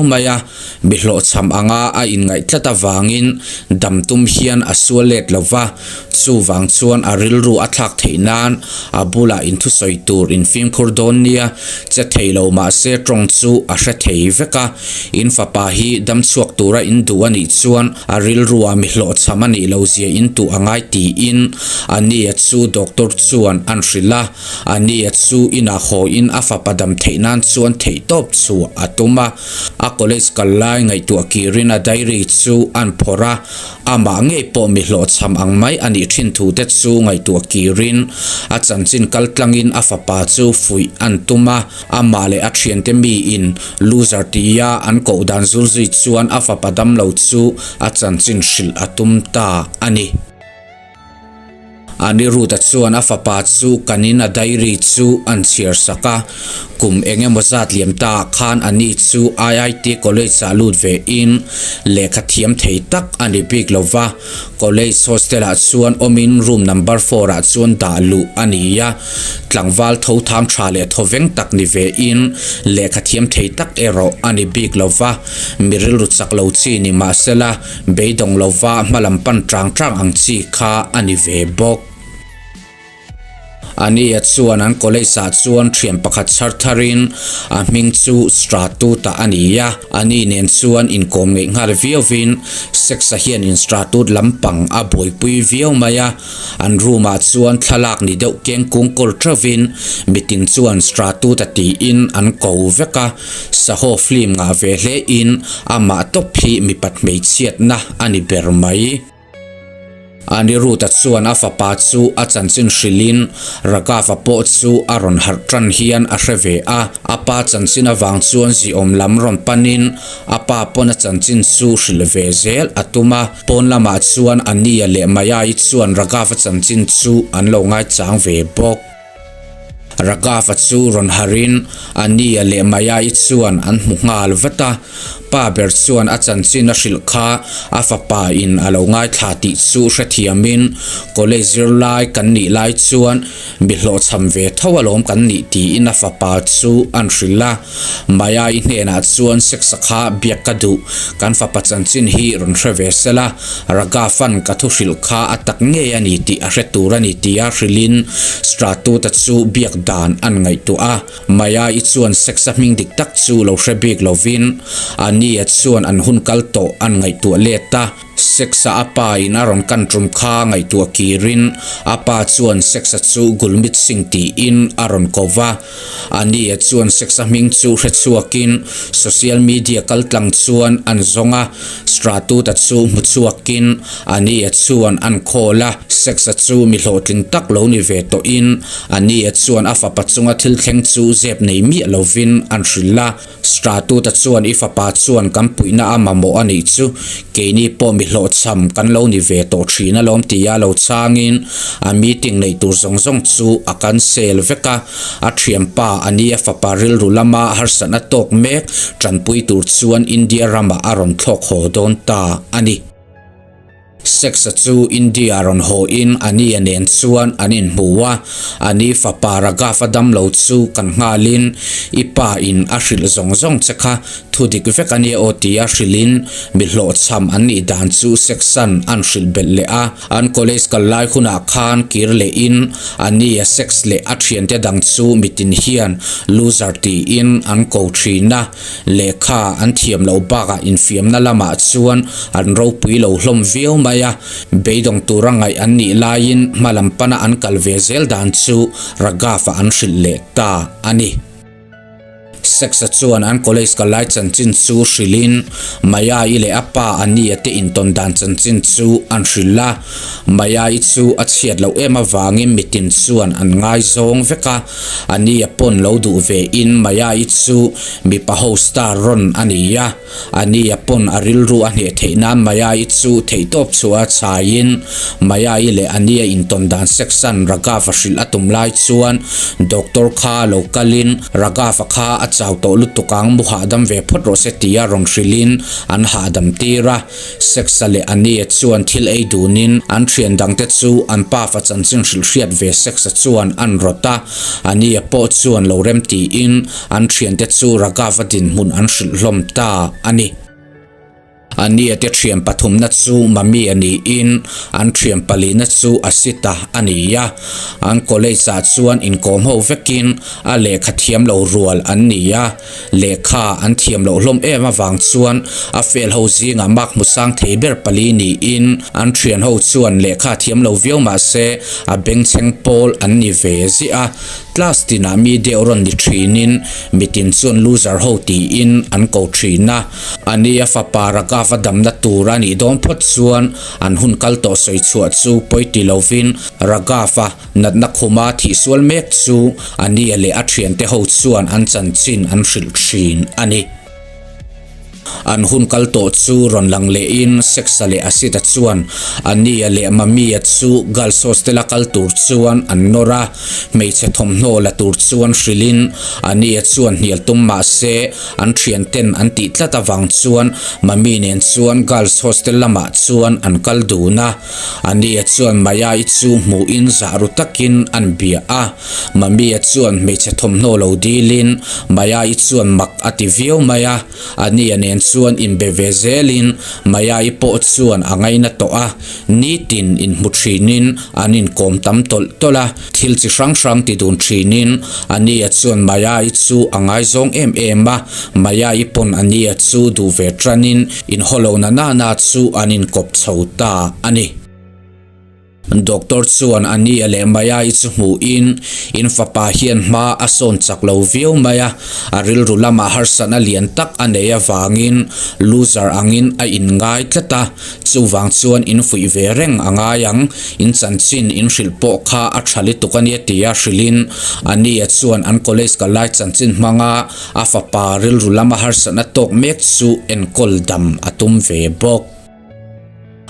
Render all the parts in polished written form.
Mai a, mi hlawhchham anga a inngaih tlat avangin dam tum hian a sual let lo va, chuvang chuan a rilru a thlak theih nan a bulah inthusawi tur infimkhur dawn nia che thei lo mahse tawng chu a hre thei vek a, in fapa hi dam chhuak tura in duh a nih chuan a rilrua mi hlawhchham a nih lo zia in tuh a ngai tiin Ania chu doctor chuan an hrilh a. Ania chu inah hawiin a fapa dam theih nan chuan theihtawp chu a tum a. A college kal lai ngaihtuah kirin a diary chu an phawrh a, amah ngei pawh mi hlawhchham ang mai a nih thin thu te chu ngaihtuah kirin a chanchin kal tlangin a fapa chu fuih an tum a. Amah leh a thiante miin loser tia an koh dan zul zui chuan a fapa damlo chu a chanchin hrilh a tum ta a ni. Aniruddha chuan a fapa chu kanin a diary chu an chhiar sak a, kum eng emaw zat liam ta ah khan ani chu IIT college ah lut ve in lehkha thiam thei tak a ni bik lo va, college hostel ah chuan awmin room number four ah chuan dah luh a ni a, tlangval tho thang tha leh thawveng tak ni ve in lehkha thiam thei tak erawh a ni bik lo va, mi rilru chak lo chi ni mahsela Beidawng lova hmalam pan tang tang ang chi kha a ni ve bawk. Ania chuan an college ah chuan thian pakhat chhar tharin a hming chu Stratut-a a ni a, ani nen chuan inkawm ngeih nghal viauvin Sex-a hian in Stratut lampang a buaipui viau mai a, an room ah chuan thlalak ni deuh keng kung kawl theuhin mitin chuan Stratut-a tiin an ko vek a. Sahaw film ngah ve hle in amah tawp hi mipat hmeichhiatna a ni ber mai. Aniruddha chuan a fapa chu a chanchin hrilhin Raghava pawh chu a rawn harh tan hian a hre ve a. A pa chanchin avang chuan ziawm lam rawn panin a pa pawn a chanchin chu hrilh ve zel a tum a. Pawn lamah chuan Ania leh Maya-i chuan Raghava chanchin chu an lo ngaichang ve bawk. Raghav-a chu rawn harin Ania leh Maya-i chuan an hmu nghal vat a. Pa ber chuan a chanchin a hrilh kha a fapa in a lo ngaithla tih chu hrethiamin college zirlai kan nih lai chuan mi hlawhchham ve tho alawm kan nih tiin a fapa chu an hrilh a. Maya-i hnenah chuan Sex-a kha biak ka duh, kan fapa chanchin hi rawn hre ve sela, Raghav-a'n ka thu hrilh kha a tak ngei a ni tih a hre tur a ni tia hrilhin Stratut-a chu biak dan an ngaihtuah a. Maya-i chuan Sex-a hming dik tak chu lo hre bik lovin Ania chuan an hun kal tawh an ngaihtuah let a. Sex-a a pa in a rawn kan tum kha ngaihtuah kirin a pa chuan Sex-a chu Gulmit Singh tiin a rawn ko va. Ania chuan Sex-a hming chu hre chhuakin social media kaltlang chuan an zawng a, Stratut-a chu hmu chhuakin Ania chuan an call a, Sex-a chu mi hlawhtling tak lo ni ve tawhin Ania chuan a fapa chunga thil thleng chu zep nei miah lovin an hrilh a. Stratut-a chuan i fapa chuan kan puihna a mamawh a nih chu, keini pawh mi hlawhchham kan lo ni ve tawh thin alawm tia lo changin a meeting neih tur zawng zawng chu a cancel vek a, a thianpa a nia fapa rilru lama harsatna tawk mek tanpui tur chuan India ramah a rawn thlawk haw dawn ta a ni. Sex-a chu India rawn haw in Ania nen chuan an inhmu a, Ani fapa Raghav-a damlo chu kan nghalin i pa in a hrilh zawng zawng che kha thu dik vek a nia aw tia hrilhin mi hlawhchham an nih dan chu Sex-a'n an hrilh belh leh a. An college kal lai hunah khan kir lehin Ania Sex leh a thiante dang chu mitin hian loser tiin an ko thin a. Lehkha an thiam loh bakah infiamna lamah chuan an ropui lo hlawm viau mai a, beidawng tura ngaih an nih laiin hma lam pana an kal ve zel dan chu Raghav-a an hrilh leh ta a ni. Sex-a chuan an college kal lai chanchin chu hrilhin Maya-i leh a pa Ania te intawn dan chanchin chu an hrilh a, Maya-i chu a chhiat loh em avangin mitin chuan an ngaizawng vek a, Ania pawn lo duh ve in Maya-i chu mipa ho star rawn a ni a, Ania pawn a rilru a hneh theih nan Maya-i chu theihtawp chhuah a chhaiin Maya-i leh Ania intawn dan sex-an Raghav-a hrilh a tum lai chuan doctor kha lo kalin Raghav-a kha a chau tawh lutuk ang, mu hahdam ve phawt rawh se tia rawn hrilhin an hahdam tir a. Sexa leh Anie chuan thil ei dunin an thian dangte chu an pafa chanchin hrilh hriat ve Sexa chuan an rawt a, Anie pawh chuan lo rem tiin an thiante chu Raghav-a dinhmun an hrilh hlawm ta a ni. Ania te thian pathumna chu Mami a niin an thian palina chu Asita a ni a. An college ah chuan inkawm ho vekin a lehkha thiam lo rual an ni a. Lehkha an thiam loh hlawm em avang chuan a fail ho zingah mark hmu sang thei ber pali niin an thian ho chuan lehkha thiam lo viau mah se a bengchheng pawl an ni ve ziah a. Class tinah mi deuh rawn ni thinin mitin chuan loser ho tiin an ko thin a. A ni a fapa Raghav a damna tur a nih dawn phawt chuan an hun kal tawh sawi chhuah chu pawi ti lovin Raghav a natna khuma thih sual mek chu a nia leh a thiante ho chuan an chanchin an hrilh thin a ni. An hun kal tawh chu rawn lang lehin Sexa leh Asita chuan Ania leh Mamia chu Girls Hostel a kal tur chuan an nawr a, hmeichhe thawmhnaw la tur chuan hrilhin Ania chuan hnial tum mah se An thianten an tih tlat avang chuan Mami nen chuan Girls Hostel lamah chuan an kal dun a. Ania chuan Maya-i chu hmuhin zah ru takin an bia a. Mami-a chuan hmeichhe thawmhnaw lo dilin Maya-i chuan mak a ti viau mai a. Ania nen chuan inbe ve zelin Maya-i pawh chuan a ngaina tawh a. Nitin inhmu thinin an inkawm tam tawlh tawlh a. Thil chi hrang hrang ti dun thinin Ania chuan Maya-i chu a ngaizawng em em a, Maya-i pawn Ania chu duh ve tanin inhaw lo na na na chu an inkawp chho ta a ni. Doctor chuan Ania leh Maya-i chu hmuhin in fapa hian hma a sawn chak lo viau mai a, a rilru lamah harsatna lian tak a nei avangin loser angin a inngai tlat a, Chuvang chuan in fuih ve reng a ngai ang, in chanchin in hrilh pawh kha a tha lutuk a nia tia hrilhin Ania chuan an college kal lai chanchin hmanga a fapa rilru lama harsatna tawk mek chu enkawl dam a tum ve bawk.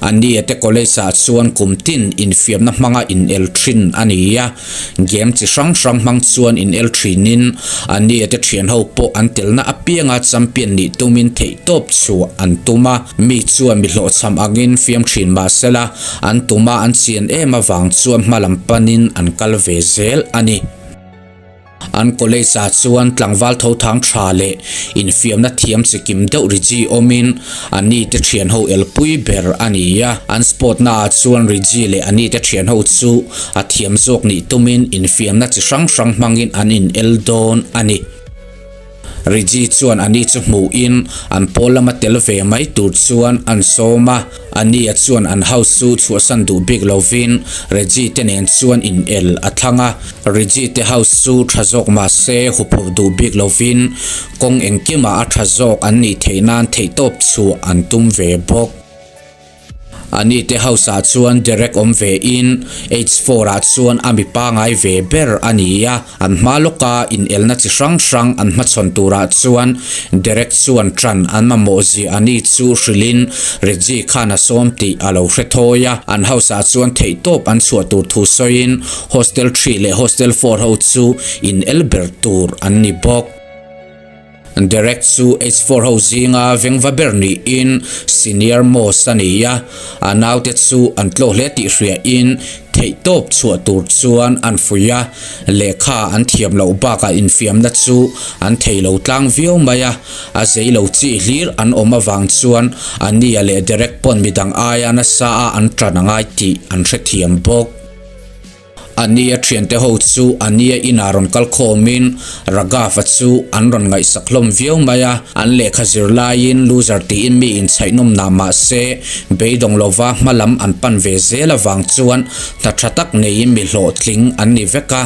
Ania te college ah chuan kum tin infiamna hmanga in el thin a ni a. Game chi hrang hrang hmang chuan in el thinin Ania te thian ho pawh an telna apianga champion nih tumin theihtawp chhuah an tum a, mi chuan mi hlawhchham angin fiam thin mah sela an tuma an chian em avang chuan hma lam panin an kal ve zel a ni. An college ah chuan tlangval tho thang tha leh infiamna thiam chi kim deuh Riji awmin Ani te thian ho elpui ber a ni a, an sport na ah chuan Riji leh Ani te thian ho chu a thiam zawk nih tumin infiamna chi hrang hrang hmangin an in el dawn a ni. Riji chuan Ani chu hmuhin an pawl lama tel ve mai tur chuan an sawm a, Ani a chuan an house chu chhuahsan duh bik lovin Reggie te nen chuan in el a thlang a, Reggie te house chu tha zawk mah se huphurh duh bik lovin kawng engkimah a tha zawk an nih theih nan theihtawp chhuah an tum ve bawk. Ani te house ah chuan Derek awm ve in H4 ah chuan a mi pangai ve ber a ni a, An hma lawka inelna chi hrang hrang an hmachhawn turah chuan Derek chuan ṭan an mamawh zia a ni chu hrilhin Reggie khan a sawm tih a lo hre thawi a. An house ah chuan theihtawp an chhuah tur thu sawiin Hostel Three leh Hostel Four ho chu inel ber tur an ni bawk. Derek chu H4 ho zinga vengva ber niin senior most a ni a, a naute chu an tlawh hle tih hriain theihtawp chhuah tur chuan an fuih a, lehkha an thiam loh bakah infiamna chu an thei lo tlang viau mai a, a zei lo chi hlir an awm avang chuan Ania leh Derek pawn midang aia nasa a an tan a ngai tih an hrethiam bawk. Ania thiante ho chu Ania inah rawn kal khawmin Raghav-a chu an rawn ngaihsak hlawm viau mai a, an lehkha zir laiin loser tiin mi inchhaihnawm nah mah se beidawng lova hma lam an pan ve zel avang chuan hna tha tak neiin mi hlawhtling an ni vek a,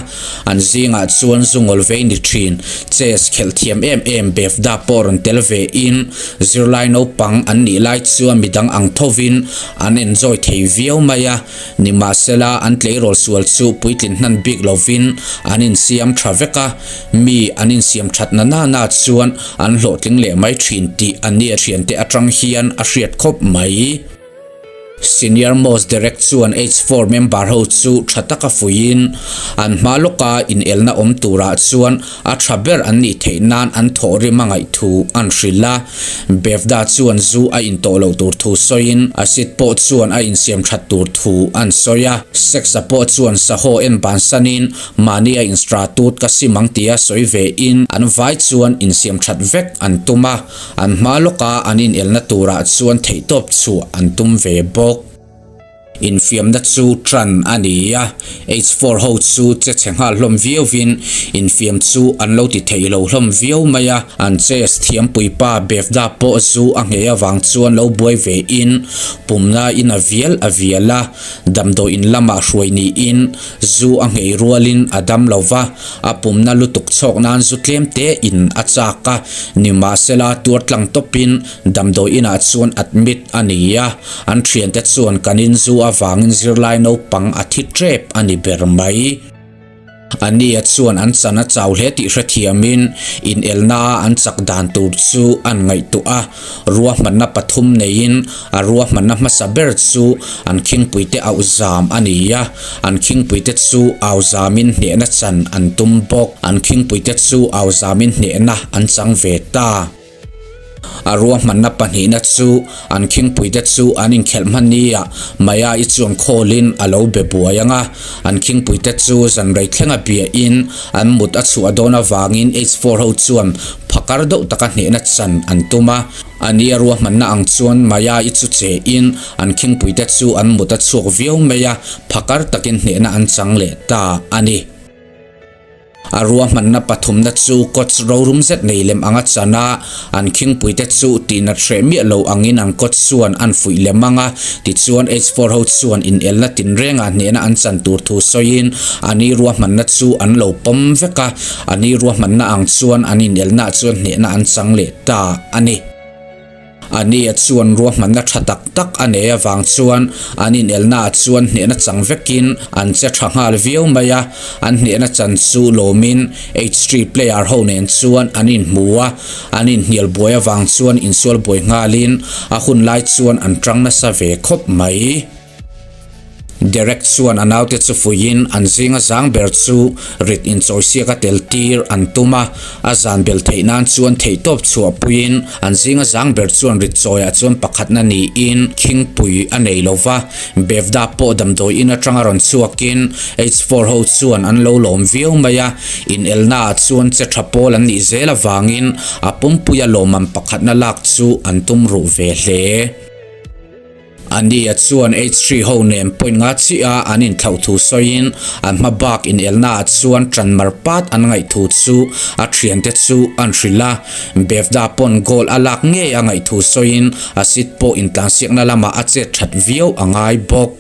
an zingah chuan zungawl vei ni thin chess khelh thiam em em Bevda pawh rawn tel vein zirlai naupang an nih lai chuan midang ang thovin an enjoy thei viau mai a. Nimahsela, an tleirawl sual chu puitlin hnan bik lovin an insiam tha vek a, mi an insiam that na na na chuan an hlawhtling leh mai thin tih a nia thiante atang hian a hriat khawp mai. Senior Most Derek chuan H4 member ho chu tha taka fuiin an hma lawka inelna awm turah chuan a tha ber an nih theih nan an thawhrim a ngaih thu an hrilh a. Bevda chuan zu a intawh loh tur thu sawiin Acid pawh chuan a insiam that tur thu an sawi a. Sex-a pawh chuan sahaw en bansanin mahni a instratut ka sim ang tia sawi ve in an vai chuan insiam that vek an tum a. An hma lawka an inelna turah chuan theihtawp chhuah an tum ve bawk. Infiamna chu tan a ni a, H4 ho chu che chhe nghal hlawm viauvin infiam chu an lo ti thei lo hlawm viau mai a. An chess thiampuipa Bevda pawh zu a nghei avang chuan lo buai ve in pumna in a vial a vial a, damdawiin lamah hruai niin zu a nghei rualin a dam lo va. A pumna lutuk chhawk nan zu tlem te in a chak a, nimahsela tuar tlang tawpin damdawi inah chuan admit a ni a, an thiante chuan kan in zu avangin zirlai naupang a thi tep a ni ber mai. Ania chuan an chan a chau hle tih hrethiamin inelna a an chak dan tur chu an ngaihtuah a, ruahmanna pathum neiin A ruahmanna hmasa ber chu an khingpuite auh zam a ni a, an khingpuite chu au zamin hnehna chan an tum bawk. An khingpuite chu au zamin hnehna an chang ve ta. A ruahmanna pahnihna chu an khingpuite chu an inkhelh hman nia Maya i chuan khawlin a lo be buai ang a, an khingpuite chu zan rei thlenga biahin an mut a chhuah dawn avangin H4 ho chuan phakar deuh taka hnehna chan an tum a. A nia ruahmanna ang chuan Maya i chu che in an khingpuite chu an mut a chhuak viau mai a, phakar takin hnehna an chang leh ta a ni. A ruahmanna pathumna chu coach rorum zet nei lem anga chan a, an khingpuite chu tihnat hreh miah lo angin an coach chuan an fuih lem ang a, tichuan H4 ho chuan inelna tinrengah hnehna an chan tur thu sawiin a ni ruahmanna chu an lo pawm vek a, a ni ruahmanna ang chuan an inelnaah chuan hnehna an chang leh ta a ni. Ania chuan ruahmanna tha tak tak a nei avang chuan an inelnaah chuan hnehna chang vekin an che tha nghal viau mai a, an hnehna chan chu lawmin H three player ho nen chuan an inhmu a, an inhnial buai avang chuan insual buai nghalin a hun lai chuan an tang nasa ve khawp mai. Derek chuan a naute chu fuiin an zinga zang ber chu rit inchawisiak a tel tir an tum a, a zan bel theih nan chuan theihtawp chhuahpuiin an zinga zang ber chuan rit chawiah chuan pakhatna niin khingpui a nei lo va, Bevda pawh damdawi in atanga rawn chhuakin H4 ho chuan an lo lawm viau mai a, inelnaah chuan che tha pawl an nih zel avangin a pumpuia lawmman pakhatna lak chu an tum ruh ve hle. Ania chuan H3 ho nen point nga chiah a an inthlauh thu sawiin an hma bak inelnaah chuan ṭan mar pat an ngaih thu chu a ṭhiante chu an hrilh a. Bevda pawn goal a lak ngei a ngaih thu sawiin a seat pawh intlansiakna lamah a chet ṭhat viau a ngai bawk.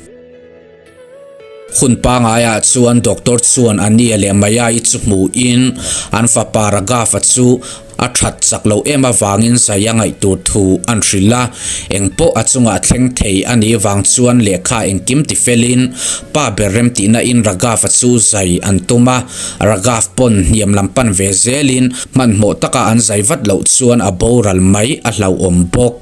Hun pangaiah chuan doctor chuan Ania leh Maya-i chu hmuhin an fapa Raghav-a chu a that chak loh em avangin zai a ngaih tur thu an hrilh a. Engpawh a chungah thleng thei a nih vang chuan lehkha engkim tifelin pa ber remtihna in Raghav-a chu zai an tum a. Raghav pawn hniam lam pan ve zelin hmanhmawh taka an zai vat loh chuan a boral mai a hlauhawm bawk.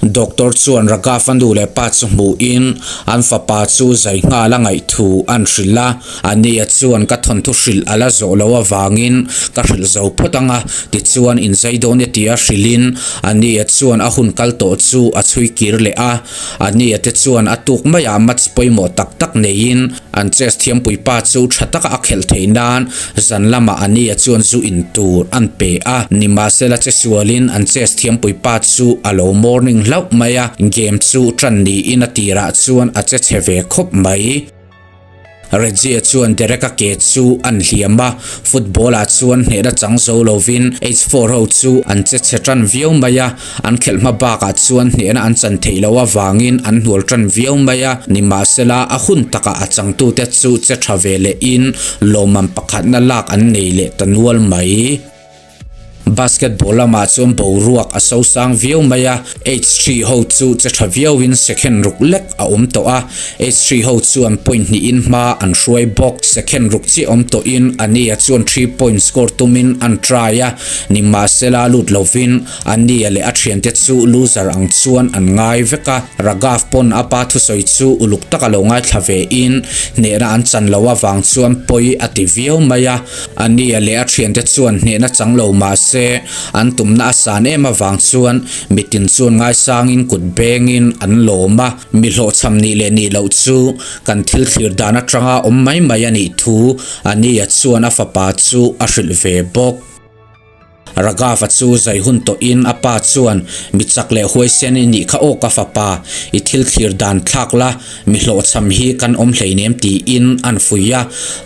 Doctor chuan Raghav a nu leh pa chu hmuhin an fapa chu zai nghal a ngaih thu an hrilh a, Ania chuan ka thawnthu hrilh a la zawh loh avangin ka hrilh zo phawt ang a, tichuan inzai dawn e tia hrilhin Ania chuan a hun kal tawh chu a chhui kir leh a, Ania te chuan a tuk maiah match pawimawh tak tak neiin An chess thiampui pa chu tha taka a khelh theih nan zan lamah Ania chuan zu in tur an pe a, nimahsela che sualin an chess thiampui pa chu a lo morning hlauh mai a, game chu tan niin a tirah chuan a che chhe ve khawp mai. Reggie chuan Derek-a ke chu an hliam a, football ah chuan hnehna chang zo lovin H4 ho chu an che chhe tan viau mai a, An khelh hma bakah chuan hnehna an chan theih loh avangin an hnual tan viau mai a, nimahsela a hun takah a changtute chu che tha ve lehin lawmman pakhatna lak an nei leh ta nual mai. Basketball lamah chuan boruak a sosang viau mai a, H3 ho chu che tha viauin second ruk lek a awm tawh a, H3 ho chuan point hnihin hma an hruai bawk. Second ruk chiah awm tawhin Ania chuan three point score tumin an try a, nimahsela lut lovin Ania leh a thiante chu loser ang chuan an ngai vek a. Raghav pawn a pa thusawi chu uluk taka lo ngaithla vein hnehna an chan loh avang chuan pawi a ti viau mai a. Ania leh a thiante chuan hnehna chang lo mahse an tumna a san em avang chuan mitin chuan ngaisangin kut bengin an lawm a. Mi hlawhchham nih leh nih loh chu kan thil thlir dan atanga awm mai mai a nih thu Ania chuan a fapa chu a hrilh ve bawk. Raghav-a chu zai hun tawhin a pa chuan, Mi chak leh huaisen i nih kha aw ka fapa, i thil thlir dan thlak la, mi hlawhchham hi kan awm hleinem tiin an fuih a.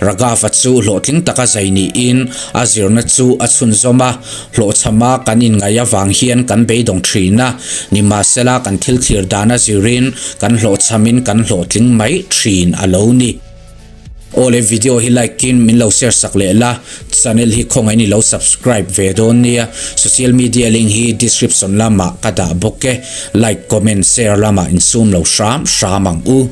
Raghav-a chu hlawhtling taka zai niin a zirna chu a chhunzawm a, hlawhchhama kan inngaih avang hian kan beidawng thin a, nimahsela kan thil thlir dan a zirin kan hlawhchhamin kan hlawhtling mai thin a lo ni. Awle video hi like in min lo share sak leh la, channel hi khawngaih in i lo subscribe ve dawn nia, social media link hi description lamah ka dah bawk e, like comment share lamah insum lo hram hram ang u.